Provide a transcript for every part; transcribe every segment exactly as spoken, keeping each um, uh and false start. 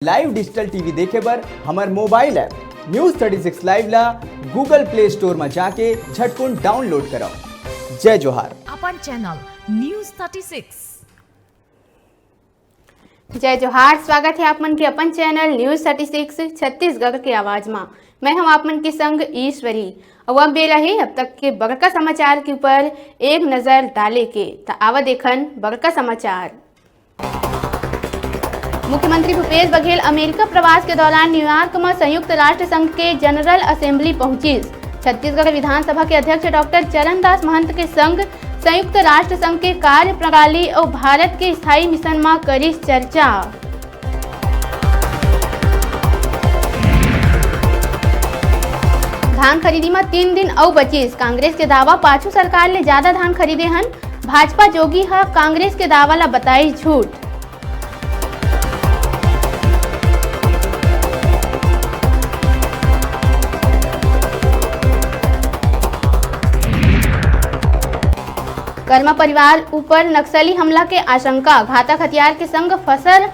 Live digital T V देखे बर हमर mobile app News thirty six Live ला Google Play Store म जाके झटकुन download करव। जय जोहार। अपन channel News thirty six। जय जोहार, स्वागत हे आप मन के अपन channel News thirty six Chhattisgarh के आवाज मा। मैं हूं आप मन के संग ईश्वरी। अउ अब बेला हे अब तक के बड़का समाचार के ऊपर एक नजर डाले के। त आवा देखन बड़का समाचार। मुख्यमंत्री भूपेश बघेल अमेरिका प्रवास के दौरान न्यूयॉर्क म संयुक्त राष्ट्र संघ के जनरल असेंबली पहुंचिस। छत्तीसगढ़ विधानसभा के अध्यक्ष डॉक्टर चरणदास महंत के संग संयुक्त राष्ट्र संघ के कार्यप्रणाली अउ भारत के स्थायी मिशन म करिस चर्चा। धान खरीदी म तीन दिन अउ बचिस, कांग्रेस के दावा, पाछू सरकार ले ज्यादा धान खरीदे हन। भाजपा जोगी ह कांग्रेस के दावा ला बताइस झूठ। कर्मा परिवार ऊपर नक्सली हमला के आशंका, घातक हथियार के संग फसर,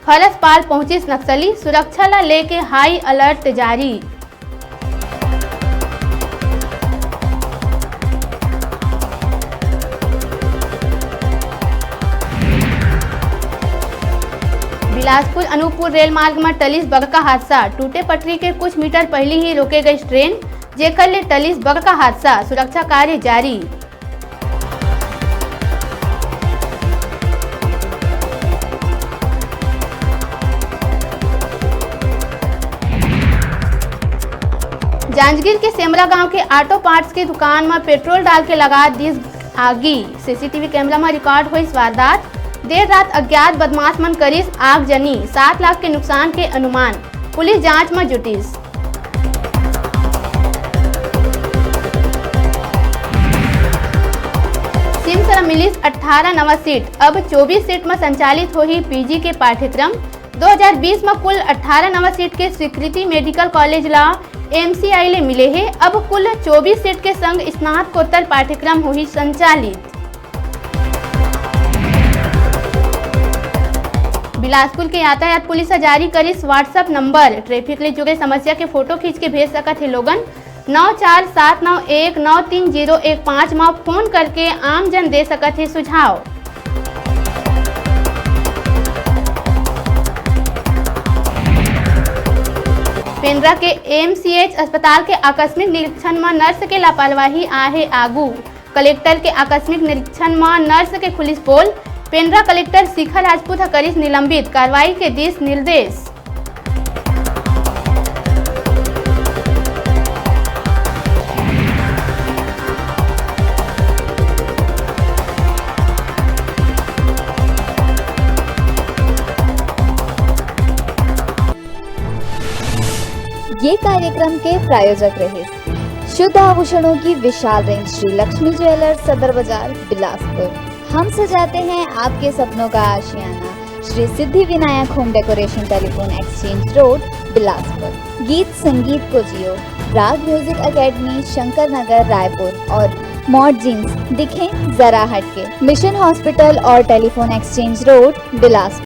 फरसपाल पहुंचिस नक्सली, सुरक्षा ला लेके high alert जारी। बिलासपुर अनूपपुर रेल मार्ग म टलिस बड़का हादसा, टूटे पटरी के कुछ मीटर पहिली ही रोके गइस ट्रेन, जेकर ले टलिस बड़का हादसा, सुरक्षा कार्य जारी। जांजगीर के सेमरा गांव के auto parts के दुकान म पेट्रोल डाल के लगा दिस आगी। C C T V camera म record होइस वारदात। देर रात अज्ञात बदमाश मन करिस आगजनी, सात लाख के नुकसान के अनुमान। पुलिस जांच म जुटिस। सिम्स ल मिलिस अट्ठारह नवा सीट, अब चौबीस सीट म संचालित होही P G के पाठ्यक्रम। दो हज़ार बीस म कुल अट्ठारह नवा सीट के स्वीकृति मेडिकल कॉलेज ला M C I ले मिले हे। अब कुल चौबीस सीट के संग स्नातकोत्तर पाठ्यक्रम होही संचालित। बिलासपुर के यातायात पुलिस ह जारी करिस WhatsApp नंबर। ट्रैफिक ले जुड़े समस्या के फोटो खींच के भेज सकत हे लोगन। नौ चार सात नौ एक नौ तीन जीरो एक पाँच म फोन करके आम जन दे सकत हे सुझाव। पेंड्रा के M C H अस्पताल के आकस्मिक निरीक्षण म नर्स के लापरवाही आहे आगू। कलेक्टर के आकस्मिक निरीक्षण म नर्स के खुलिस पोल। पेंड्रा कलेक्टर शिखा राजपूत ह करिस निलंबित, कार्रवाई के दिस निर्देश। ये कार्यक्रम के प्रायोजक रहे शुद्ध आभूषणों की विशाल रेंज श्री लक्ष्मी ज्वेलर्स, सदर बाजार, बिलासपुर। हम सजाते हैं आपके सपनों का आशियाना। Shri Siddhi Vinayak home decoration, telephone exchange road, Bilaspur. गीत संगीत को जियो, राग म्यूजिक एकेडमी, शंकर नगर, रायपुर और मॉड जींस, दिखें जरा हटके, मिशन हॉस्पिटल और टेलीफोन एक्सचेंज रोड, बिलासपुर।